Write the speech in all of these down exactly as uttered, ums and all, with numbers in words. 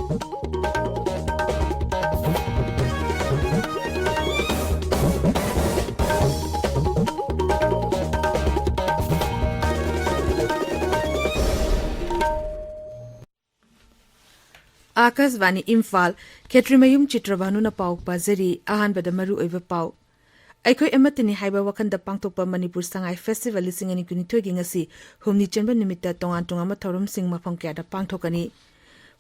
ꯑꯥꯀꯥꯁꯕꯥꯅꯤ ꯏꯝꯐꯥꯜ, ꯈꯦꯇ꯭ꯔꯤꯃꯌꯨꯝ ꯆꯤꯇ꯭ꯔꯚꯥꯅꯨꯅ ꯄꯥꯎ ꯄꯥꯖꯔꯤ꯫ ꯑꯍꯥꯟꯕꯗ ꯃꯔꯨꯑꯣꯏꯕ ꯄꯥꯎ꯫ ꯑꯩꯈꯣꯏ ꯑꯃꯠꯇꯅꯤ ꯍꯥꯏꯕ ꯋꯥꯈꯜꯗ ꯄꯥꯡꯊꯣꯛꯄ ꯃꯅꯤꯄꯨꯔ ꯁꯉꯥꯏ ꯐꯦꯁꯇꯤꯚꯦꯜ ꯂꯤꯁꯤꯡ ꯑꯅꯤ ꯀꯨꯟꯅꯤꯊꯣꯏꯒꯤ ꯉꯁꯤ ꯍꯨꯝꯅꯤ ꯆꯟꯕ ꯅꯨꯃꯤꯠꯇ ꯇꯣꯉꯥꯟ ꯇꯣꯉꯥꯟꯕ ꯊꯧꯔꯝꯁꯤꯡ ꯃꯐꯝ ꯀꯌꯥꯗ ꯄꯥꯡꯊꯣꯛꯀꯅꯤ꯫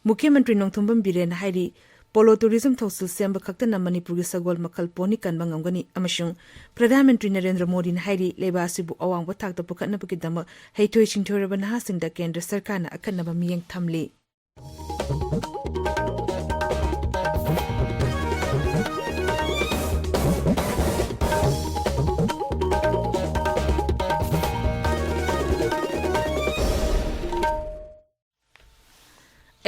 ꯃꯨꯈ꯭ꯌ ꯃꯟꯇ꯭ꯔꯤ ꯅꯣꯡꯊꯣꯝꯕꯝ ꯕꯤꯔꯦꯟꯅ ꯍꯥꯏꯔꯤ, ꯄꯣꯂꯣ ꯇꯨꯔꯤꯖꯝ ꯊꯧꯁꯤꯜ ꯁꯦꯝꯕ ꯈꯛꯇꯅ ꯃꯅꯤꯄꯨꯔꯒꯤ ꯁꯒꯣꯜ ꯃꯈꯜ ꯄꯣꯅꯤ ꯀꯟꯕ ꯉꯝꯒꯅꯤ ꯑꯃꯁꯨꯡ ꯄ꯭ꯔꯙꯥꯟ ꯃꯟꯇ꯭ꯔꯤ ꯅꯔꯦꯟꯗ꯭ꯔ ꯃꯣꯗꯤꯅ ꯍꯥꯏꯔꯤ, ꯂꯩꯕꯥꯛ ꯑꯁꯤꯕꯨ ꯑꯋꯥꯡꯕ ꯊꯥꯛꯇ ꯄꯨꯈꯠꯅꯕꯒꯤꯗꯃꯛ ꯍꯩꯊꯣꯏ ꯁꯤꯡꯊꯣꯏꯔꯕ ꯅꯍꯥꯁꯤꯡꯗ ꯀꯦꯟꯗ꯭ꯔ ꯁꯔꯀꯥꯔꯅ ꯑꯈꯟꯅꯕ ꯃꯤꯠꯌꯦꯡ ꯊꯝꯂꯤ꯫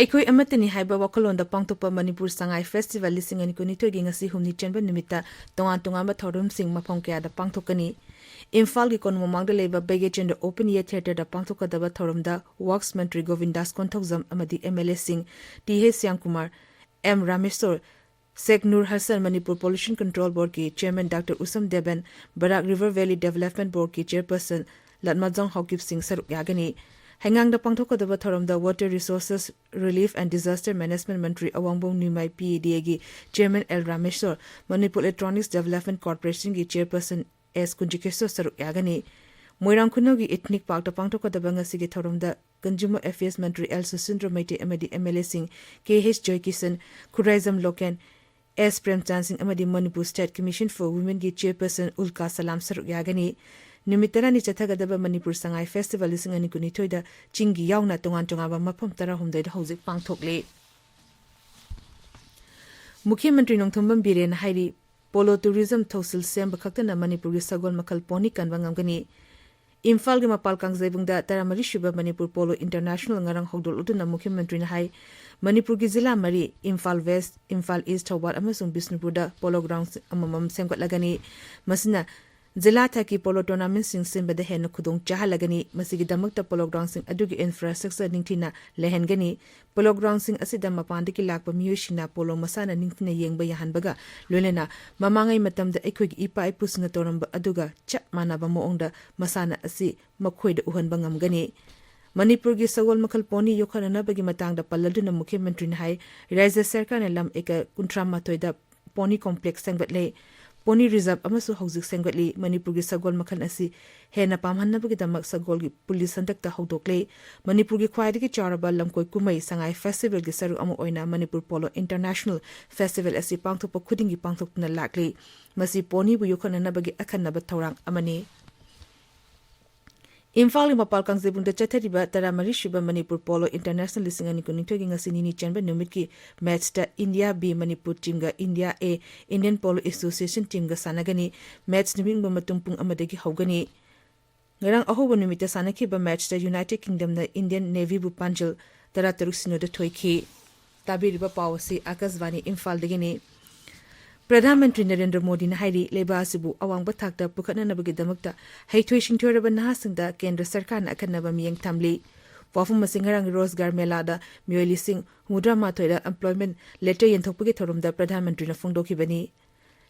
ꯑꯩꯈꯣꯏ ꯑꯃꯠꯇꯅꯤ ꯍꯥꯏꯕ ꯋꯥꯈꯜꯂꯣꯟꯗ ꯄꯥꯡꯊꯣꯛꯄ ꯃꯅꯤꯄꯨꯔ ꯁꯉꯥꯏ ꯐꯦꯁꯇꯤꯚꯦꯜ ꯂꯤꯁꯤꯡ ꯑꯅꯤ ꯀꯨꯟꯅꯤꯊꯣꯏꯒꯤ ꯉꯁꯤ ꯍꯨꯝꯅꯤ ꯆꯟꯕ ꯅꯨꯃꯤꯠꯇ ꯇꯣꯉꯥꯟ ꯇꯣꯉꯥꯟꯕ ꯊꯧꯔꯝꯁꯤꯡ ꯃꯐꯝ ꯀꯌꯥꯗ ꯄꯥꯡꯊꯣꯛꯀꯅꯤ꯫ ꯏꯝꯐꯥꯜꯒꯤ ꯀꯣꯅꯨꯡ ꯃꯃꯥꯡꯗ ꯂꯩꯕ ꯕꯩꯒꯦꯆꯟꯗ꯭ꯔ ꯑꯣꯄꯟ ꯏꯌꯔ ꯊꯤꯌꯦꯇꯔꯗ ꯄꯥꯡꯊꯣꯛꯀꯗꯕ ꯊꯧꯔꯝꯗ ꯋꯔꯛꯁ ꯃꯟꯇ꯭ꯔꯤ ꯒꯣꯕꯤꯟꯗꯥꯁ ꯀꯣꯟꯊꯧꯖꯝ ꯑꯃꯗꯤ ꯑꯦꯝ ꯑꯦꯜ ꯑꯦꯁꯤꯡ T H Shyamkumar, M Rameshor, Sheikh Noor Hasan, Manipur pollution control ꯕꯣꯔꯗꯀꯤ chairman doctor Usham Deben, Barak river valley development ꯕꯣꯔꯗꯀꯤ ꯆꯦꯌꯔꯄꯔꯁꯟ ꯂꯠꯃꯥꯖꯣꯡ ꯍꯥꯎꯀꯤꯞ ꯁꯤꯡ ꯁꯔꯨꯛ ꯌꯥꯒꯅꯤ꯫ ꯍꯩꯉꯥꯡꯗ ꯄꯥꯡꯊꯣꯛꯀꯗꯕ ꯊꯧꯔꯝꯗ Water Resources, Relief and Disaster Management Mantri ꯑꯋꯥꯡꯕꯝ ꯅ꯭ꯌꯨꯃꯥꯏ P A D ꯑꯦꯒꯤ chairman L Rameshor, Manipur electronics development ꯀꯣꯔꯄꯣꯔꯦꯁꯟꯒꯤ ꯆꯦꯌꯔꯄꯔꯁꯟ ꯑꯦꯁ ꯀꯨꯟꯖꯀꯦꯁꯣꯔ ꯁꯔꯨꯛ ꯌꯥꯒꯅꯤ꯫ ꯃꯣꯏꯔꯥꯡ ꯈꯨꯅꯧꯒꯤ ꯏꯊꯅꯤꯛ ꯄꯥꯔꯛꯇ ꯄꯥꯡꯊꯣꯛꯀꯗꯕ ꯉꯁꯤꯒꯤ ꯊꯧꯔꯝꯗ ꯀꯟꯖꯨꯃꯔ ꯑꯦꯐꯤꯌꯔꯁ ꯃꯟꯇ꯭ꯔꯤ ꯑꯦꯜ ꯁꯨꯁꯤꯟꯗ꯭ꯔ ꯃꯩꯇꯩ ꯑꯃꯗꯤ ꯑꯦꯝ ꯑꯦꯜ ꯑꯦꯁꯤꯡ K H Joykishan, Khuraijam Loken, S Premchand ꯁꯤꯡ ꯑꯃꯗꯤ ꯃꯅꯤꯄꯨꯔ ꯁ꯭ꯇꯦꯠ ꯀꯃꯤꯁꯟ ꯐꯣꯔ ꯋꯨꯃꯦꯟꯒꯤ ꯆꯦꯌꯔꯄꯔꯁꯟ ꯎꯜꯀꯥ ꯁꯂꯥꯝ ꯁꯔꯨꯛ ꯌꯥꯒꯅꯤ꯫ ꯅꯨꯃꯤꯠ ꯇꯔꯥꯅꯤ ꯆꯠꯊꯒꯗꯕ ꯃꯅꯤꯄꯨꯔ ꯁꯉꯥꯏ ꯐꯦꯁꯇꯤꯚꯦꯜ ꯂꯤꯁꯤꯡ ꯑꯅꯤ ꯀꯨꯟꯅꯤꯊꯣꯏꯗ ꯆꯤꯡꯒꯤ ꯌꯥꯎꯅ ꯇꯣꯉꯥꯟ ꯇꯣꯉꯥꯟꯕ ꯃꯐꯝ ꯇꯔꯥꯍꯨꯝꯗꯣꯏꯗ ꯍꯧꯖꯤꯛ ꯄꯥꯡꯊꯣꯛꯂꯤ꯫ ꯃꯨꯈ꯭ꯌ ꯃꯟꯇ꯭ꯔꯤ ꯅꯣꯡꯊꯣꯝꯕꯝ ꯕꯤꯔꯦꯟꯅ ꯍꯥꯏꯔꯤ, ꯄꯣꯂꯣ ꯇꯨꯔꯤꯖꯝ ꯊꯧꯁꯤꯜ ꯁꯦꯝꯕ ꯈꯛꯇꯅ ꯃꯅꯤꯄꯨꯔꯒꯤ ꯁꯒꯣꯜ ꯃꯈꯜ ꯄꯣꯅꯤ ꯀꯟꯕ ꯉꯝꯒꯅꯤ꯫ ꯏꯝꯐꯥꯜꯒꯤ ꯃꯄꯥꯜ ꯀꯥꯡꯖꯩꯕꯨꯡꯗ ꯇꯔꯥꯃꯔꯤ ꯁꯨꯕ ꯃꯅꯤꯄꯨꯔ ꯄꯣꯂꯣ ꯏꯟꯇꯔꯅꯦꯁꯅꯦꯜ ꯉꯔꯥꯡ ꯍꯧꯗꯣꯛꯂꯗꯨꯅ ꯃꯨꯈ꯭ꯌ ꯃꯟꯇ꯭ꯔꯤꯅ ꯍꯥꯏ, ꯃꯅꯤꯄꯨꯔꯒꯤ ꯖꯤꯂꯥ ꯃꯔꯤ, ꯏꯝꯐꯥꯜ ꯋꯦꯁ, ꯏꯝꯐꯥꯜ ꯏꯁ, ꯊꯧꯕꯥꯜ ꯑꯃꯁꯨꯡ ꯕꯤꯁꯅꯨꯄꯨꯔꯗ ꯄꯣꯂꯣ ꯒ꯭ꯔꯥꯎꯟ ꯑꯃꯃꯝ ꯁꯦꯝꯒꯠꯂꯒꯅꯤ꯫ ꯃꯁꯤꯅ ꯖꯤꯂꯥ ꯊꯥꯛꯀꯤ ꯄꯣꯂꯣ ꯇꯣꯔꯅꯥꯃꯦꯟꯠꯁꯤꯡ ꯁꯤꯟꯕꯗ ꯍꯦꯟꯅ ꯈꯨꯗꯣꯡ ꯆꯥꯍꯜꯂꯒꯅꯤ꯫ ꯃꯁꯤꯒꯤꯗꯃꯛꯇ ꯄꯣꯂꯣ ꯒ꯭ꯔꯥꯎꯟꯁꯤꯡ ꯑꯗꯨꯒꯤ ꯏꯟꯐ꯭ꯔꯥꯁ꯭ꯇ꯭ꯔꯛꯆꯔ ꯅꯤꯡꯊꯤꯅ ꯂꯩꯍꯟꯒꯅꯤ꯫ ꯄꯣꯂꯣ ꯒ꯭ꯔꯥꯎꯟꯁꯤꯡ ꯑꯁꯤꯗ ꯃꯄꯥꯟꯗꯒꯤ ꯂꯥꯛꯄ ꯃꯤꯑꯣꯏꯁꯤꯡꯅ ꯄꯣꯂꯣ ꯃꯁꯥꯟꯅ ꯅꯤꯡꯊꯤꯅ ꯌꯦꯡꯕ ꯌꯥꯍꯟꯕꯒ ꯂꯣꯏꯅꯅ ꯃꯃꯥꯡꯉꯩ ꯃꯇꯝꯗ ꯑꯩꯈꯣꯏꯒꯤ ꯏꯄꯥ ꯏꯄꯨꯁꯤꯡꯅ ꯇꯧꯔꯝꯕ ꯑꯗꯨꯒ ꯆꯞ ꯃꯥꯟꯅꯕ ꯃꯑꯣꯡꯗ ꯃꯁꯥꯟꯅ ꯑꯁꯤ ꯃꯈꯣꯏꯗ ꯎꯍꯟꯕ ꯉꯝꯒꯅꯤ꯫ ꯃꯅꯤꯄꯨꯔꯒꯤ ꯁꯒꯣꯜ ꯃꯈꯜ ꯄꯣꯅꯤ ꯌꯣꯛꯈꯠꯅꯅꯕꯒꯤ ꯃꯇꯥꯡꯗ ꯄꯜꯂꯗꯨꯅ ꯃꯨꯈ꯭ꯌ ꯃꯟꯇ꯭ꯔꯤꯅ ꯍꯥꯏ, ꯔꯥꯖ꯭ꯌ ꯁꯔꯀꯥꯔꯅ ꯂꯝ ꯑꯦꯀꯔ ꯀꯨꯟꯊ꯭ꯔꯥ ꯃꯥꯊꯣꯏꯗ ꯄꯣꯅꯤ ꯀꯣꯝꯄ꯭ꯂꯦꯛꯁ ꯁꯦꯝꯒꯠꯂꯦ꯫ ꯄꯣꯅꯤ ꯔꯤꯖꯔꯚ ꯑꯃꯁꯨ ꯍꯧꯖꯤꯛ ꯁꯦꯝꯒꯠꯂꯤ꯫ ꯃꯅꯤꯄꯨꯔꯒꯤ ꯁꯒꯣꯜ ꯃꯈꯜ ꯑꯁꯤ ꯍꯦꯟꯅ ꯄꯥꯝꯍꯟꯅꯕꯒꯤꯗꯃꯛ ꯁꯒꯣꯜꯒꯤ ꯄꯨꯂꯤꯁ ꯍꯟꯗꯛꯇ ꯍꯧꯗꯣꯛꯂꯦ꯫ ꯃꯅꯤꯄꯨꯔꯒꯤ ꯈ꯭ꯋꯥꯏꯗꯒꯤ ꯆꯥꯎꯔꯕ ꯂꯝꯀꯣꯏ ꯀꯨꯝꯍꯩ ꯁꯉꯥꯏ ꯐꯦꯁꯇꯤꯚꯦꯜꯒꯤ ꯁꯔꯨꯛ ꯑꯃ ꯑꯣꯏꯅ ꯃꯅꯤꯄꯨꯔ ꯄꯣꯂꯣ ꯏꯟꯇꯔꯅꯦꯁꯅꯦꯜ ꯐꯦꯁꯇꯤꯚꯦꯜ ꯑꯁꯤ ꯄꯥꯡꯊꯣꯛꯄ ꯈꯨꯗꯤꯡꯒꯤ ꯄꯥꯡꯊꯣꯛꯇꯨꯅ ꯂꯥꯛꯂꯤ꯫ ꯃꯁꯤ ꯄꯣꯅꯤꯕꯨ ꯌꯣꯛꯈꯠꯅꯅꯕꯒꯤ ꯑꯈꯟꯅꯕ ꯊꯧꯔꯥꯡ ꯑꯃꯅꯤ꯫ ꯏꯝꯐꯥꯜꯒꯤ ꯃꯄꯥꯜ ꯀꯥꯡꯖꯩꯕꯨꯡꯗ ꯆꯠꯊꯔꯤꯕ ꯇꯔꯥꯃꯔꯤ ꯁꯨꯕ ꯃꯅꯤꯄꯨꯔ ꯄꯣꯂꯣ ꯏꯟꯇꯔꯅꯦꯁꯅꯦꯜ ꯂꯤꯁꯤꯡ ꯑꯅꯤ ꯀꯨꯟꯅꯤꯊꯣꯏꯒꯤ ꯉꯁꯤ ꯅꯤꯅꯤ ꯆꯟꯕ ꯅꯨꯃꯤꯠꯀꯤ ꯃꯦꯠꯆꯇ ꯏꯟꯗꯤꯌꯥ ꯕꯤ ꯃꯅꯤꯄꯨꯔ ꯇꯤꯝꯒ ꯏꯟꯗꯤꯌꯥ ꯑꯦ ꯏꯟꯗꯤꯌꯟ ꯄꯣꯂꯣ ꯑꯦꯁꯣꯁꯤꯌꯦꯁꯟ ꯇꯤꯝꯒ ꯁꯥꯟꯅꯒꯅꯤ꯫ ꯃꯦꯠꯆ ꯅꯨꯃꯤꯠ ꯃꯇꯨꯡ ꯄꯨꯡ ꯑꯃꯗꯒꯤ ꯍꯧꯒꯅꯤ꯫ ꯉꯔꯥꯡ ꯑꯍꯧꯕ ꯅꯨꯃꯤꯠꯇ ꯁꯥꯟꯅꯈꯤꯕ ꯃꯦꯠꯆꯇ ꯌꯨꯅꯥꯏꯇꯦꯗ ꯀꯤꯡꯗꯝꯅ ꯏꯟꯗꯤꯌꯟ ꯅꯦꯚꯤꯕꯨ ꯄꯥꯟꯖꯜ ꯇꯔꯥꯇꯔꯨꯛ ꯁꯤꯅꯣꯗ ꯊꯣꯏꯈꯤ꯫ ꯇꯥꯕꯤꯔꯤꯕ ꯄꯥꯎ ꯑꯁꯤ ꯑꯥꯀꯥꯁꯕꯥꯅꯤ ꯏꯝꯐꯥꯜꯗꯒꯤꯅꯤ꯫ ꯄ꯭ꯔꯙꯥꯟ ꯃꯟꯇ꯭ꯔꯤ ꯅꯔꯦꯟꯗ꯭ꯔ ꯃꯣꯗꯤꯅ ꯍꯥꯏꯔꯤ, ꯂꯩꯕꯥꯛ ꯑꯁꯤꯕꯨ ꯑꯋꯥꯡꯕ ꯊꯥꯛꯇ ꯄꯨꯈꯠꯅꯅꯕꯒꯤꯗꯃꯛꯇ ꯍꯩꯊꯣꯏ ꯁꯤꯡꯊꯣꯏꯔꯕ ꯅꯍꯥꯁꯤꯡꯗ ꯀꯦꯟꯗ꯭ꯔ ꯁꯔꯀꯥꯔꯅ ꯑꯈꯟꯅꯕ ꯃꯤꯠꯌꯦꯡ ꯊꯝꯂꯤ꯫ ꯋꯥꯐꯝ ꯑꯁꯤ ꯉꯔꯥꯡ ꯔꯣꯖꯒꯥꯔ ꯃꯦꯂꯥꯗ ꯃꯤꯑꯣꯏ ꯂꯤꯁꯤꯡ ꯍꯨꯝꯐꯨꯇꯔꯥ ꯃꯥꯊꯣꯏꯗ ꯑꯦꯝꯄ꯭ꯂꯣꯏꯃꯦꯟꯠ ꯂꯦꯇꯔ ꯌꯦꯟꯊꯣꯛꯄꯒꯤ ꯊꯧꯔꯝꯗ ꯄ꯭ꯔꯙꯥꯟ ꯃꯟꯇ꯭ꯔꯤꯅ ꯐꯣꯡꯗꯣꯛꯈꯤꯕꯅꯤ꯫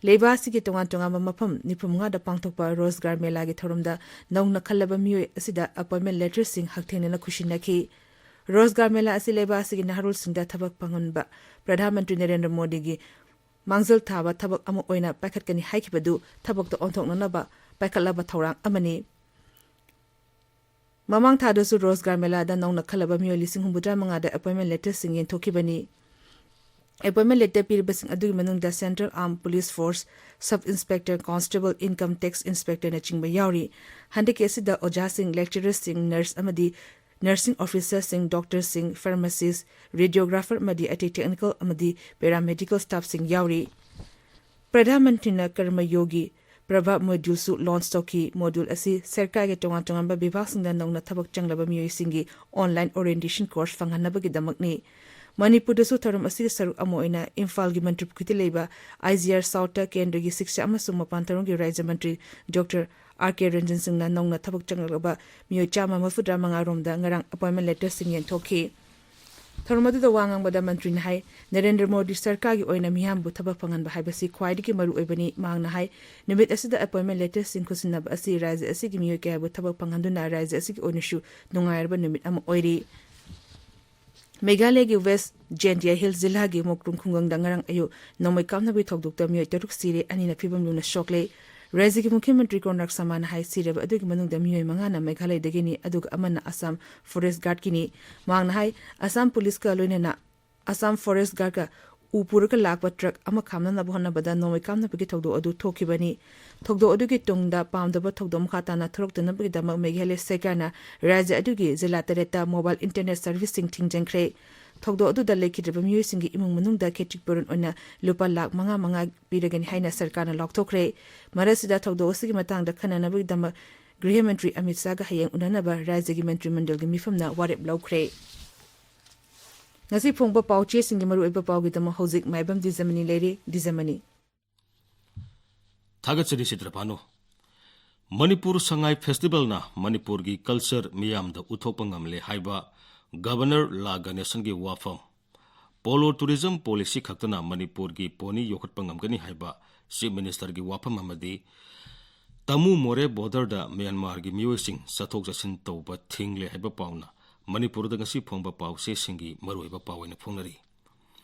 ꯂꯩꯕꯥꯛ ꯑꯁꯤꯒꯤ ꯇꯣꯉꯥꯟ ꯇꯣꯉꯥꯟꯕ ꯃꯐꯝ ꯅꯤꯐꯨ ꯃꯉꯥꯗ ꯄꯥꯡꯊꯣꯛꯄ ꯔꯣꯖꯒꯥꯔ ꯃꯦꯂꯥꯒꯤ ꯊꯧꯔꯝꯗ ꯅꯧꯅ ꯈꯜꯂꯕ ꯃꯤꯑꯣꯏ ꯑꯁꯤꯗ ꯑꯦꯄꯣꯏꯟꯃꯦꯟꯠ ꯂꯦꯇꯔꯁꯤꯡ ꯍꯛꯊꯦꯡꯅꯅ ꯈꯨꯠꯁꯤꯟꯅꯈꯤ꯫ ꯔꯣꯖꯒꯥꯔ ꯃꯦꯂꯥ ꯑꯁꯤ ꯂꯩꯕꯥꯛ ꯑꯁꯤꯒꯤ ꯅꯍꯥꯔꯣꯜꯁꯤꯡꯗ ꯊꯕꯛ ꯐꯪꯍꯟꯕ ꯄ꯭ꯔꯙꯥꯟ ꯃꯟꯇ꯭ꯔꯤ ꯅꯔꯦꯟꯗ꯭ꯔ ꯃꯣꯗꯤꯒꯤ ꯃꯥꯡꯖꯤꯜ ꯊꯥꯕ ꯊꯕꯛ ꯑꯃ ꯑꯣꯏꯅ ꯄꯥꯏꯈꯠꯀꯅꯤ ꯍꯥꯏꯈꯤꯕꯗꯨ ꯊꯕꯛꯇ ꯑꯣꯟꯊꯣꯛꯅꯅꯕ ꯄꯥꯏꯈꯠꯂꯕ ꯊꯧꯔꯥꯡ ꯑꯃꯅꯤ꯫ ꯃꯃꯥꯡ ꯊꯥꯗꯁꯨ ꯔꯣꯖꯒꯥꯔ ꯃꯦꯂꯥꯗ ꯅꯧꯅ ꯈꯜꯂꯕ ꯃꯤꯑꯣꯏ ꯂꯤꯁꯤꯡ ꯍꯨꯝꯐꯨꯇꯔꯥ ꯃꯉꯥꯗ ꯑꯦꯄꯣꯏꯟꯃꯦꯟꯠ ꯂꯦꯇꯔꯁꯤꯡ ꯌꯦꯟꯊꯣꯛꯈꯤꯕꯅꯤ꯫ ꯑꯦꯄꯣꯏꯟꯃꯦꯟꯠ ꯂꯦꯇꯔ ꯄꯤꯔꯤꯕꯁꯤꯡ ꯑꯗꯨꯒꯤ ꯃꯅꯨꯡꯗ central armed police force, sub inspector, constable, income tax ꯏꯟꯁꯄꯦꯛꯇꯔꯅꯆꯤꯡꯕ ꯌꯥꯎꯔꯤ꯫ ꯍꯟꯗꯛꯀꯤ ꯑꯁꯤꯗ ꯑꯣꯖꯥꯁꯤꯡ, ꯂꯦꯛꯆꯔꯔꯁꯤꯡ, ꯅꯔꯁ ꯑꯃꯗꯤ ꯅꯔꯁꯤꯡ ꯑꯣꯐꯤꯁꯔꯁꯤꯡ, ꯗꯣꯛꯇꯔꯁꯤꯡ, ꯐꯥꯔꯃꯥꯁꯤꯁ, ꯔꯦꯗꯤꯑꯣꯒ꯭ꯔꯥꯐꯔ ꯑꯃꯗꯤ ꯑꯇꯩ ꯇꯦꯛꯅꯤꯀꯦꯜ ꯑꯃꯗꯤ ꯄꯦꯔꯥꯃꯦꯗꯤꯀꯦꯜ ꯁ꯭ꯇꯥꯐꯁꯤꯡ ꯌꯥꯎꯔꯤ꯫ ꯄ꯭ꯔꯙꯥꯟ ꯃꯟꯇ꯭ꯔꯤꯅ ꯀꯔꯃ ꯌꯣꯒꯤ ꯄ꯭ꯔꯚꯥ ꯃꯣꯗ꯭ꯌꯨꯜꯁꯨ ꯂꯣꯟꯆ ꯇꯧꯈꯤ꯫ ꯃꯣꯗ꯭ꯌꯨꯜ ꯑꯁꯤ ꯁꯔꯀꯥꯔꯒꯤ ꯇꯣꯉꯥꯟ ꯇꯣꯉꯥꯟꯕ ꯕꯤꯚꯥꯒꯁꯤꯡꯗ ꯅꯧꯅ ꯊꯕꯛ ꯆꯪꯂꯕ ꯃꯤꯑꯣꯏꯁꯤꯡꯒꯤ ꯑꯣꯟꯂꯥꯏꯟ ꯑꯣꯔꯤꯌꯦꯟꯇꯦꯁꯟ ꯀꯣꯔꯁ ꯐꯪꯍꯟꯅꯕꯒꯤꯗꯃꯛꯅꯤ꯫ ꯃꯅꯤꯄꯨꯔꯗꯁꯨ ꯊꯧꯔꯝ ꯑꯁꯤꯒꯤ ꯁꯔꯨꯛ ꯑꯃ ꯑꯣꯏꯅ ꯏꯝꯐꯥꯜꯒꯤ ꯃꯟꯇ꯭ꯔꯤ ꯄꯨꯈ꯭ꯔꯤꯗ ꯂꯩꯕ ꯑꯥꯏ ꯖꯤ ꯑꯥꯔ ꯁꯥꯎꯠꯇ ꯀꯦꯟꯗ꯭ꯔꯒꯤ ꯁꯤꯛꯁꯥ ꯑꯃꯁꯨꯡ ꯃꯄꯥꯟ ꯊꯧꯔꯝꯒꯤ ꯔꯥꯖ꯭ꯌ ꯃꯟꯇ꯭ꯔꯤ ꯗꯣꯛꯇꯔ ꯑꯥꯔ ꯀꯦ ꯔꯟꯖꯟ ꯁꯤꯡꯅ ꯅꯧꯅ ꯊꯕꯛ ꯆꯪꯂꯛꯂꯕ ꯃꯤꯑꯣꯏ ꯆꯥꯝꯃ ꯃꯔꯤꯐꯨꯇꯔꯥ ꯃꯉꯥ ꯔꯣꯝꯗ ꯉꯔꯥꯡ ꯑꯦꯄꯣꯏꯟꯃꯦꯟ ꯂꯦꯇꯔꯁꯤꯡ ꯌꯦꯟꯊꯣꯛꯈꯤ꯫ ꯊꯧꯔꯝ ꯑꯗꯨꯗ ꯋꯥ ꯉꯥꯡꯕꯗ ꯃꯟꯇ꯭ꯔꯤꯅ ꯍꯥꯏ, ꯅꯔꯦꯟꯗ꯭ꯔ ꯃꯣꯗꯤ ꯁꯔꯀꯥꯔꯒꯤ ꯑꯣꯏꯅ ꯃꯤꯌꯥꯝꯕꯨ ꯊꯕꯛ ꯐꯪꯍꯟꯕ ꯍꯥꯏꯕꯁꯤ ꯈ꯭ꯋꯥꯏꯗꯒꯤ ꯃꯔꯨ ꯑꯣꯏꯕꯅꯤ꯫ ꯃꯍꯥꯛꯅ ꯍꯥꯏ, ꯅꯨꯃꯤꯠ ꯑꯁꯤꯗ ꯑꯦꯄꯣꯏꯟꯃꯦꯟ ꯂꯦꯇꯔꯁꯤꯡ ꯈꯨꯠꯁꯤꯟꯅꯕ ꯑꯁꯤ ꯔꯥꯖ꯭ꯌ ꯑꯁꯤꯒꯤ ꯃꯤꯑꯣꯏ ꯀꯌꯥꯕꯨ ꯊꯕꯛ ꯐꯪꯍꯟꯗꯨꯅ ꯔꯥꯖ꯭ꯌ ꯑꯁꯤꯒꯤ ꯑꯣꯏꯅꯁꯨ ꯅꯨꯡꯉꯥꯏꯔꯕ ꯅꯨꯃꯤꯠ ꯑꯃ ꯑꯣꯏꯔꯤ꯫ ꯃꯦꯘꯥꯂꯌꯒꯤ ꯋꯦꯁ꯭ꯠ ꯖꯦꯟꯇꯤꯌꯥ ꯍꯤꯜꯁ ꯖꯤꯂꯥꯒꯤ ꯃꯣꯀ꯭ꯔꯨꯡ ꯈꯨꯡꯒꯪꯗ ꯉꯔꯥꯡ ꯑꯌꯨꯛ ꯅꯣꯡꯃꯩ ꯀꯥꯞꯅꯕꯒꯤ ꯊꯧꯗꯣꯛꯇ ꯃꯤꯑꯣꯏ ꯇꯔꯨꯛ ꯁꯤꯔꯦ, ꯑꯅꯤꯅ ꯐꯤꯕꯝ ꯂꯨꯅ ꯁꯣꯛꯂꯦ꯫ ꯔꯥꯖ꯭ꯌꯒꯤ ꯃꯨꯈ꯭ꯌ ꯃꯟꯇ꯭ꯔꯤ ꯀꯣꯟꯔꯥꯛ ꯁꯃꯥꯅ ꯍꯥꯏ, ꯁꯤꯔꯕ ꯑꯗꯨꯒꯤ ꯃꯅꯨꯡꯗ ꯃꯤꯑꯣꯏ ꯃꯉꯥꯅ ꯃꯦꯘꯥꯂꯌꯗꯒꯤꯅꯤ, ꯑꯗꯨꯒ ꯑꯃꯅ ꯑꯁꯥꯝ ꯐꯣꯔꯦꯁ꯭ꯠ ꯒꯥꯔꯗꯀꯤꯅꯤ꯫ ꯃꯍꯥꯛꯅ ꯍꯥꯏ, ꯑꯁꯥꯝ ꯄꯨꯂꯤꯁꯀ ꯂꯣꯏꯅꯅ ꯑꯁꯥꯝ ꯐꯣꯔꯦꯁ꯭ꯠ ꯒꯥꯔꯗꯀ ꯎ ꯄꯨꯔꯒ ꯂꯥꯛꯄ ꯇ꯭ꯔꯛ ꯑꯃ ꯈꯥꯝꯅꯅꯕ ꯍꯣꯠꯅꯕꯗ ꯅꯣꯡꯃꯩ ꯀꯥꯞꯅꯕꯒꯤ ꯊꯧꯗꯣꯛ ꯑꯗꯨ ꯊꯣꯛꯈꯤꯕꯅꯤ꯫ ꯊꯧꯗꯣꯛ ꯑꯗꯨꯒꯤ ꯇꯨꯡꯗ ꯄꯥꯝꯗꯕ ꯊꯧꯗꯣꯛ ꯃꯈꯥ ꯇꯥꯅ ꯊꯣꯔꯛꯇꯅꯕꯒꯤꯗꯃꯛ ꯃꯦꯘꯥꯂꯌ ꯁꯔꯀꯥꯔꯅ ꯔꯥꯖ꯭ꯌ ꯑꯗꯨꯒꯤ ꯖꯤꯂꯥ ꯇꯔꯦꯠꯇ ꯃꯣꯕꯥꯏꯜ ꯏꯟꯇꯔꯅꯦꯠ ꯁꯔꯚꯤꯁꯁꯤꯡ ꯊꯤꯡꯖꯤꯟꯈ꯭ꯔꯦ꯫ ꯊꯧꯗꯣꯛ ꯑꯗꯨꯗ ꯂꯩꯈꯤꯗ꯭ꯔꯕ ꯃꯤꯑꯣꯏꯁꯤꯡꯒꯤ ꯏꯃꯨꯡ ꯃꯅꯨꯡꯗ ꯈꯦꯇ꯭ꯔꯤꯄꯨꯔꯟ ꯑꯣꯏꯅ ꯂꯨꯄꯥ ꯂꯥꯈ ꯃꯉꯥ ꯃꯉꯥ ꯄꯤꯔꯒꯅꯤ ꯍꯥꯏꯅ ꯁꯔꯀꯥꯔꯅ ꯂꯥꯎꯊꯣꯛꯈ꯭ꯔꯦ꯫ ꯃꯔꯛꯁꯤꯗ ꯊꯧꯗꯣꯛ ꯑꯁꯤꯒꯤ ꯃꯇꯥꯡꯗ ꯈꯟꯅꯅꯕꯒꯤꯗꯃꯛ ꯒ꯭ꯔꯤꯍ ꯃꯟꯇ꯭ꯔꯤ ꯑꯃꯤꯠ ꯁꯥꯍꯒ ꯍꯌꯦꯡ ꯎꯅꯅꯕ ꯔꯥꯖ꯭ꯌꯒꯤ ꯃꯟꯇ꯭ꯔꯤ ꯃꯟꯗꯜꯒꯤ ꯃꯤꯐꯝꯅ ꯋꯥꯔꯦꯞ ꯂꯧꯈ꯭ꯔꯦ꯫ ꯉꯁꯤ ꯐꯣꯡꯕ ꯄꯥꯎ ꯆꯦꯁꯤꯡꯒꯤ ꯃꯔꯨꯑꯣꯏꯕ ꯄꯥꯎꯒꯤꯗꯃꯛ ꯍꯧꯖꯤꯛ ꯃꯥꯏꯕꯝ ꯗꯤꯖꯃꯅꯤ ꯂꯩꯔꯤ꯫ ꯗꯤꯖꯃꯅꯤ꯫ ꯊꯥꯒꯠꯆꯔꯤ ꯆꯤꯇ꯭ꯔꯄꯥꯅꯨ꯫ ꯃꯅꯤꯄꯨꯔ ꯁꯉꯥꯏ ꯐꯦꯁꯇꯤꯚꯦꯜꯅ ꯃꯅꯤꯄꯨꯔꯒꯤ ꯀꯜꯆꯔ ꯃꯤꯌꯥꯝꯗ ꯎꯠꯊꯣꯛꯄ ꯉꯝꯂꯦ ꯍꯥꯏꯕ ꯒꯕꯔꯅꯔ ꯂꯥ ꯒꯅꯦꯁꯟꯒꯤ ꯋꯥꯐꯝ꯫ ꯄꯣꯂꯣ ꯇꯨꯔꯤꯖꯝ ꯄꯣꯂꯤꯁꯤ ꯈꯛꯇꯅ ꯃꯅꯤꯄꯨꯔꯒꯤ ꯄꯣꯅꯤ ꯌꯣꯛꯈꯠꯄ ꯉꯝꯒꯅꯤ ꯍꯥꯏꯕ ꯆꯤꯐ ꯃꯤꯅꯤꯁꯇꯔꯒꯤ ꯋꯥꯐꯝ ꯑꯃꯗꯤ ꯇꯥꯃꯨ ꯃꯣꯔꯦ ꯕꯣꯔꯗꯔꯗ ꯃ꯭ꯌꯥꯟꯃꯥꯔꯒꯤ ꯃꯤꯑꯣꯏꯁꯤꯡ ꯆꯠꯊꯣꯛ ꯆꯠꯁꯤꯟ ꯇꯧꯕ ꯊꯤꯡꯂꯦ ꯍꯥꯏꯕ ꯄꯥꯎꯅ ꯃꯅꯤꯄꯨꯔꯗ ꯉꯁꯤ ꯐꯣꯡꯕ ꯄꯥꯎꯆꯦꯁꯤꯡꯒꯤ ꯃꯔꯨꯑꯣꯏꯕ ꯄꯥꯎ ꯑꯣꯏꯅ ꯐꯣꯡꯅꯔꯤ꯫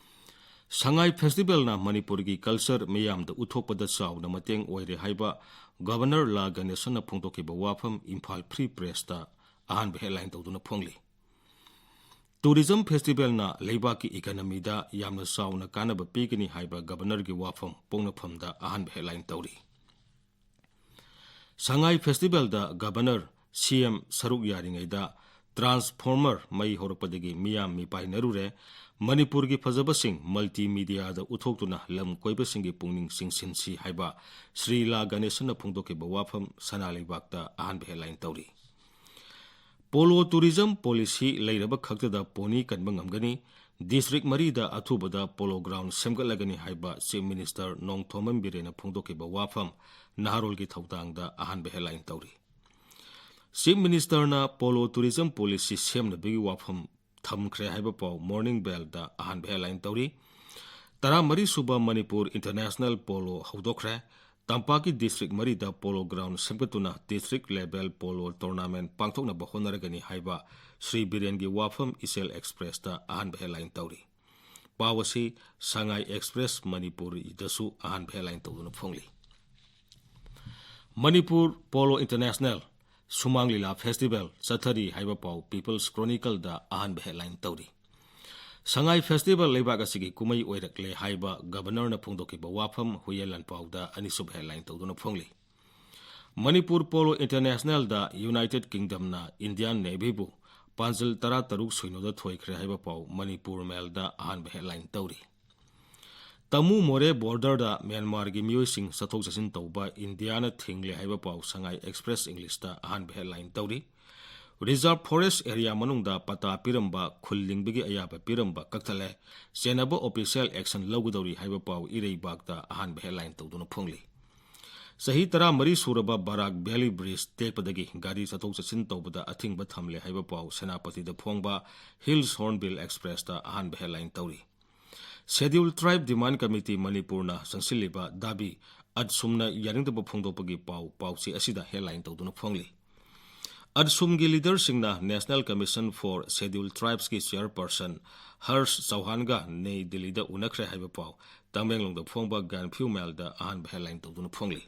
ꯁꯉꯥꯏ ꯐꯦꯁꯇꯤꯚꯦꯜꯅ ꯃꯅꯤꯄꯨꯔꯒꯤ ꯀꯜꯆꯔ ꯃꯤꯌꯥꯝꯗ ꯎꯠꯊꯣꯛꯄꯗ ꯆꯥꯎꯅ ꯃꯇꯦꯡ ꯑꯣꯏꯔꯦ ꯍꯥꯏꯕ ꯒꯕꯔꯅꯔ ꯂꯥ ꯒꯅꯦꯁꯟꯅ ꯐꯣꯡꯗꯣꯛꯈꯤꯕ ꯋꯥꯐꯝ ꯏꯝꯐꯥꯜ ꯐ꯭ꯔꯤ ꯄ꯭ꯔꯦꯁꯇ ꯑꯍꯥꯟꯕ ꯍꯦꯗꯂꯥꯏꯟ ꯇꯧꯗꯨꯅ ꯐꯣꯡꯂꯤ꯫ ꯇꯨꯔꯤꯖꯝ ꯐꯦꯁꯇꯤꯚꯦꯜꯅ ꯂꯩꯕꯥꯛꯀꯤ ꯏꯀꯅꯃꯤꯗ ꯌꯥꯝꯅ ꯆꯥꯎꯅ ꯀꯥꯟꯅꯕ ꯄꯤꯒꯅꯤ ꯍꯥꯏꯕ ꯒꯕꯔꯅꯔꯒꯤ ꯋꯥꯐꯝ ꯄꯣꯛꯅꯐꯝꯗ ꯑꯍꯥꯟꯕ ꯍꯦꯗꯂꯥꯏꯟ ꯇꯧꯔꯤ꯫ ꯁꯉꯥꯏ ꯐꯦꯁꯇꯤꯚꯦꯜꯗ ꯒꯕꯔꯅꯔ, ꯁꯤ ꯑꯦꯝ ꯁꯔꯨꯛ ꯌꯥꯔꯤꯉꯩꯗ ꯇ꯭ꯔꯥꯟꯁꯐꯣꯔꯃꯔ ꯃꯩ ꯍꯧꯔꯛꯄꯗꯒꯤ ꯃꯤꯌꯥꯝ ꯃꯤꯄꯥꯏꯅꯔꯨꯔꯦ꯫ ꯃꯅꯤꯄꯨꯔꯒꯤ ꯐꯖꯕꯁꯤꯡ ꯃꯜꯇꯤ ꯃꯤꯗꯤꯌꯥꯗ ꯎꯠꯊꯣꯛꯇꯨꯅ ꯂꯝ ꯀꯣꯏꯕꯁꯤꯡꯒꯤ ꯄꯨꯛꯅꯤꯡ ꯆꯤꯡꯁꯤꯟꯁꯤ ꯍꯥꯏꯕ ꯁ꯭ꯔꯤ ꯂꯥ ꯒꯅꯦꯁꯟꯅ ꯐꯣꯡꯗꯣꯛꯈꯤꯕ ꯋꯥꯐꯝ ꯁꯅꯥ ꯂꯩꯕꯥꯛꯇ ꯑꯍꯥꯟꯕ ꯍꯦꯗꯂꯥꯏꯟ ꯇꯧꯔꯤ꯫ Polo tourism policy ꯂꯩꯔꯕ ꯈꯛꯇꯗ pony ꯀꯟꯕ ꯉꯝꯒꯅꯤ, district ꯃꯔꯤꯗ ꯑꯊꯨꯕꯗ polo ground ꯁꯦꯝꯒꯠꯂꯒꯅꯤ ꯍꯥꯏꯕ Chief Minister ꯅꯣꯡꯊꯣꯝꯕꯝ ꯕꯤꯔꯦꯟꯅ ꯐꯣꯡꯗꯣꯛꯈꯤꯕ ꯋꯥꯐꯝ ꯅꯍꯥꯔꯣꯜꯒꯤ ꯊꯧꯗꯥꯡꯗ ꯑꯍꯥꯟꯕ headline ꯇꯧꯔꯤ꯫ Chief Ministerꯅ polo tourism policy ꯁꯦꯝꯅꯕꯒꯤ ꯋꯥꯐꯝ ꯊꯝꯈ꯭ꯔꯦ ꯍꯥꯏꯕ ꯄꯥꯎ Morning Bellꯗ ꯑꯍꯥꯟꯕ headline ꯇꯧꯔꯤ꯫ ꯇꯔꯥꯃꯔꯤ ꯁꯨꯕ ꯃꯅꯤꯄꯨꯔ International Polo ꯍꯧꯗꯣꯛꯈ꯭ꯔꯦ꯫ ꯇꯝꯄꯥꯛꯀꯤ district ꯃꯔꯤꯗ polo ground ꯁꯦꯝꯒꯠꯇꯨꯅ district level polo tournament ꯄꯥꯡꯊꯣꯛꯅꯕ ꯍꯣꯠꯅꯔꯒꯅꯤ ꯍꯥꯏꯕ ꯁ꯭ꯔꯤ ꯕꯤꯔꯦꯟꯒꯤ ꯋꯥꯐꯝ ꯏꯆꯦꯜ Expressꯇ ꯑꯍꯥꯟꯕ headline ꯇꯧꯔꯤ꯫ ꯄꯥꯎ ꯑꯁꯤ ꯁꯉꯥꯏ Express ꯃꯅꯤꯄꯨꯔꯤꯗꯁꯨ ꯑꯍꯥꯟꯕ headline ꯇꯧꯗꯨꯅ ꯐꯣꯡꯂꯤ꯫ ꯃꯅꯤꯄꯨꯔ Polo International ꯁꯨꯃꯥꯡ ꯂꯤꯂꯥ festival ꯆꯠꯊꯔꯤ ꯍꯥꯏꯕ ꯄꯥꯎ People's Chronicleꯗ ꯑꯍꯥꯟꯕ headline ꯇꯧꯔꯤ꯫ ꯁꯉꯥꯏ festival ꯂꯩꯕꯥꯛ ꯑꯁꯤꯒꯤ ꯀꯨꯝꯍꯩ ꯑꯣꯏꯔꯛꯂꯦ ꯍꯥꯏꯕ Governorꯅ ꯐꯣꯡꯗꯣꯛꯈꯤꯕ ꯋꯥꯐꯝ ꯍꯨꯏꯌꯦꯟ ꯂꯥꯟꯄꯥꯎꯗ ꯑꯅꯤꯁꯨꯕ headline ꯇꯧꯗꯨꯅ ꯐꯣꯡꯂꯤ꯫ ꯃꯅꯤꯄꯨꯔ Polo Internationalꯗ United Kingdomꯅ Indian Navyꯕꯨ ꯄꯥꯟꯖꯜ ꯇꯔꯥꯇꯔꯨꯛ ꯁꯨꯏꯅꯣꯗ ꯊꯣꯏꯈ꯭ꯔꯦ ꯍꯥꯏꯕ ꯄꯥꯎ ꯃꯅꯤꯄꯨꯔ Mailꯗ ꯑꯍꯥꯟꯕ headline ꯇꯧꯔꯤ꯫ ꯇꯃꯨ ꯃꯣꯔꯦ borderꯗ ꯃ꯭ꯌꯥꯟꯃꯥꯔꯒꯤ ꯃꯤꯑꯣꯏꯁꯤꯡ ꯆꯠꯊꯣꯛ ꯆꯠꯁꯤꯟ ꯇꯧꯕ ꯏꯟꯗꯤꯌꯥꯅ ꯊꯤꯡꯂꯦ ꯍꯥꯏꯕ ꯄꯥꯎ ꯁꯉꯥꯏ Express Englishꯇ ꯑꯍꯥꯟꯕ headline ꯇꯧꯔꯤ꯫ Reserve Forest area ꯃꯅꯨꯡꯗ ꯄꯇꯥ ꯄꯤꯔꯝꯕ, ꯈꯨꯜ ꯂꯤꯡꯕꯒꯤ ꯑꯌꯥꯕ ꯄꯤꯔꯝꯕ ꯀꯛꯊꯠꯂꯦ꯫ ꯆꯦꯟꯅꯕ official action ꯂꯧꯒꯗꯧꯔꯤ ꯍꯥꯏꯕ ꯄꯥꯎ ꯏꯔꯩꯕꯥꯛꯇ ꯑꯍꯥꯟꯕ headline ꯇꯧꯗꯨꯅ ꯐꯣꯡꯂꯤ꯫ ꯆꯍꯤ ꯇꯔꯥꯃꯔꯤ ꯁꯨꯔꯕ ꯕꯔꯥꯛ Valley Bridge ꯇꯦꯛꯄꯗꯒꯤ ꯒꯥꯔꯤ ꯆꯠꯊꯣꯛ ꯆꯠꯁꯤꯟ ꯇꯧꯕꯗ ꯑꯊꯤꯡꯕ ꯊꯝꯂꯦ ꯍꯥꯏꯕ ꯄꯥꯎ ꯁꯦꯅꯥꯄꯇꯤꯗ ꯐꯣꯡꯕ Hills Hornbill Expressꯇ ꯑꯍꯥꯟꯕ headline ꯇꯧꯔꯤ꯫ Scheduled Tribe Demand Committee ꯃꯅꯤꯄꯨꯔꯅ ꯆꯪꯁꯤꯜꯂꯤꯕ ꯗꯥꯕꯤ ꯑꯠꯁꯨꯝꯅ ꯌꯥꯅꯤꯡꯗꯕ ꯐꯣꯡꯗꯣꯛꯄꯒꯤ ꯄꯥꯎ ꯄꯥꯎꯆꯦ ꯑꯁꯤꯗ headline ꯇꯧꯗꯨꯅ ꯐꯣꯡꯂꯤ꯫ ꯑꯠꯁꯨꯝꯒꯤ leaderꯁꯤꯡꯅ National Commission for Scheduled Tribesꯀꯤ chairperson ꯍꯔꯁ ꯆꯧꯍꯥꯟꯒ ꯅꯩ ꯗꯤꯜꯂꯤꯗ ꯎꯅꯈ꯭ꯔꯦ ꯍꯥꯏꯕ ꯄꯥꯎ ꯇꯃꯦꯡꯂꯣꯡꯗ ꯐꯣꯡꯕ Gaanphiu Mailꯗ ꯑꯍꯥꯟꯕ headline ꯇꯧꯗꯨꯅ ꯐꯣꯡꯂꯤ꯫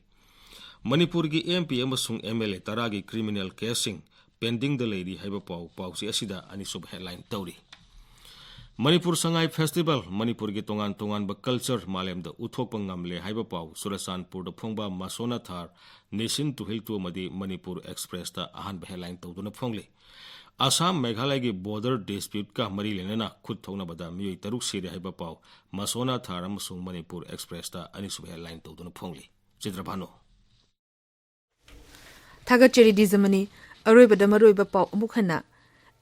ꯃꯅꯤꯄꯨꯔꯒꯤ MP ꯑꯃꯁꯨꯡ MLA ꯇꯔꯥꯒꯤ criminal caseꯁꯤꯡ pendingꯗ ꯂꯩꯔꯤ ꯍꯥꯏꯕ ꯄꯥꯎ ꯄꯥꯎꯆꯦ ꯑꯁꯤꯗ ꯑꯅꯤꯁꯨꯕ headline ꯇꯧꯔꯤ꯫ ꯃꯅꯤꯄꯨꯔ ꯁꯉꯥꯏ festival, ꯃꯅꯤꯄꯨꯔꯒꯤ ꯇꯣꯉꯥꯟ ꯇꯣꯉꯥꯟꯕ culture ꯃꯥꯂꯦꯝꯗ ꯎꯠꯊꯣꯛꯄ ꯉꯝꯂꯦ ꯍꯥꯏꯕ ꯄꯥꯎ ꯆꯨꯔꯆꯥꯟꯄꯨꯔꯗ ꯐꯣꯡꯕ ꯃꯁꯣꯅꯥꯊꯥꯔ, Nation to Hill to ꯑꯃꯗꯤ ꯃꯅꯤꯄꯨꯔ Expressꯇ ꯑꯍꯥꯟꯕ headline ꯇꯧꯗꯨꯅ ꯐꯣꯡꯂꯤ꯫ ꯑꯁꯥꯝ ꯃꯦꯘꯥꯂꯌꯒꯤ border disputeꯀ ꯃꯔꯤ ꯂꯩꯅꯅ ꯈꯨꯠ ꯊꯣꯛꯅꯕꯗ ꯃꯤꯑꯣꯏ ꯇꯔꯨꯛ ꯁꯤꯔꯦ ꯍꯥꯏꯕ ꯄꯥꯎ ꯃꯁꯣꯅꯥꯊꯥꯔ ꯑꯃꯁꯨꯡ ꯃꯅꯤꯄꯨꯔ Expressꯇ ꯑꯅꯤꯁꯨꯕ headline ꯇꯧꯗꯨꯅ ꯐꯣꯡꯂꯤ꯫ ꯆꯤꯇ꯭ꯔꯚꯥꯅꯨ꯫ ꯊꯥꯒꯠꯆꯔꯤ ꯗꯤꯖꯃꯅꯤ꯫ ꯑꯔꯣꯏꯕꯗ ꯃꯔꯨꯑꯣꯏꯕ ꯄꯥꯎ ꯑꯃꯨꯛ ꯍꯟꯅ꯫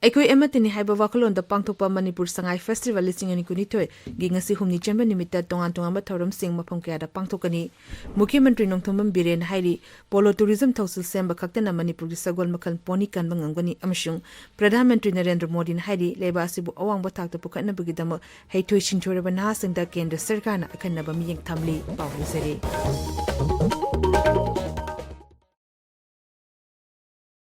ꯑꯩꯈꯣꯏ ꯑꯃꯠꯇꯅꯤ ꯍꯥꯏꯕ ꯋꯥꯈꯜꯂꯣꯟꯗ ꯄꯥꯡꯊꯣꯛꯄ ꯃꯅꯤꯄꯨꯔ ꯁꯉꯥꯏ ꯐꯦꯁꯇꯤꯚꯦꯜ ꯂꯤꯁꯤꯡ ꯑꯅꯤ ꯀꯨꯟꯅꯤꯊꯣꯏꯒꯤ ꯉꯁꯤ ꯍꯨꯝꯅꯤ ꯆꯟꯕ ꯅꯨꯃꯤꯠꯇ ꯇꯣꯉꯥꯟ ꯇꯣꯉꯥꯟꯕ ꯊꯧꯔꯝꯁꯤꯡ ꯃꯐꯝ ꯀꯌꯥꯗ ꯄꯥꯡꯊꯣꯛꯀꯅꯤ꯫ ꯃꯨꯈ꯭ꯌ ꯃꯟꯇ꯭ꯔꯤ ꯅꯣꯡꯊꯣꯝꯕꯝ ꯕꯤꯔꯦꯟꯅ ꯍꯥꯏꯔꯤ, ꯄꯣꯂꯣ ꯇꯨꯔꯤꯖꯝ ꯊꯧꯁꯤꯜ ꯁꯦꯝꯕ ꯈꯛꯇꯅ ꯃꯅꯤꯄꯨꯔꯒꯤ ꯁꯒꯣꯜ ꯃꯈꯜ ꯄꯣꯅꯤ ꯀꯟꯕ ꯉꯝꯒꯅꯤ ꯑꯃꯁꯨꯡ ꯄ꯭ꯔꯙꯥꯟ ꯃꯟꯇ꯭ꯔꯤ ꯅꯔꯦꯟꯗ꯭ꯔ ꯃꯣꯗꯤꯅ ꯍꯥꯏꯔꯤ, ꯂꯩꯕꯥꯛ ꯑꯁꯤꯕꯨ ꯑꯋꯥꯡꯕ ꯊꯥꯛꯇ ꯄꯨꯈꯠꯅꯕꯒꯤꯗꯃꯛ ꯍꯩꯊꯣꯏ ꯁꯤꯡꯊꯣꯏꯔꯕ ꯅꯍꯥꯁꯤꯡꯗ ꯀꯦꯟꯗ꯭ꯔ ꯁꯔꯀꯥꯔꯅ ꯑꯈꯟꯅꯕ ꯃꯤꯠꯌꯦꯡ ꯊꯝꯂꯤ꯫ ꯄꯥꯎ ꯂꯣꯏꯖꯔꯦ꯫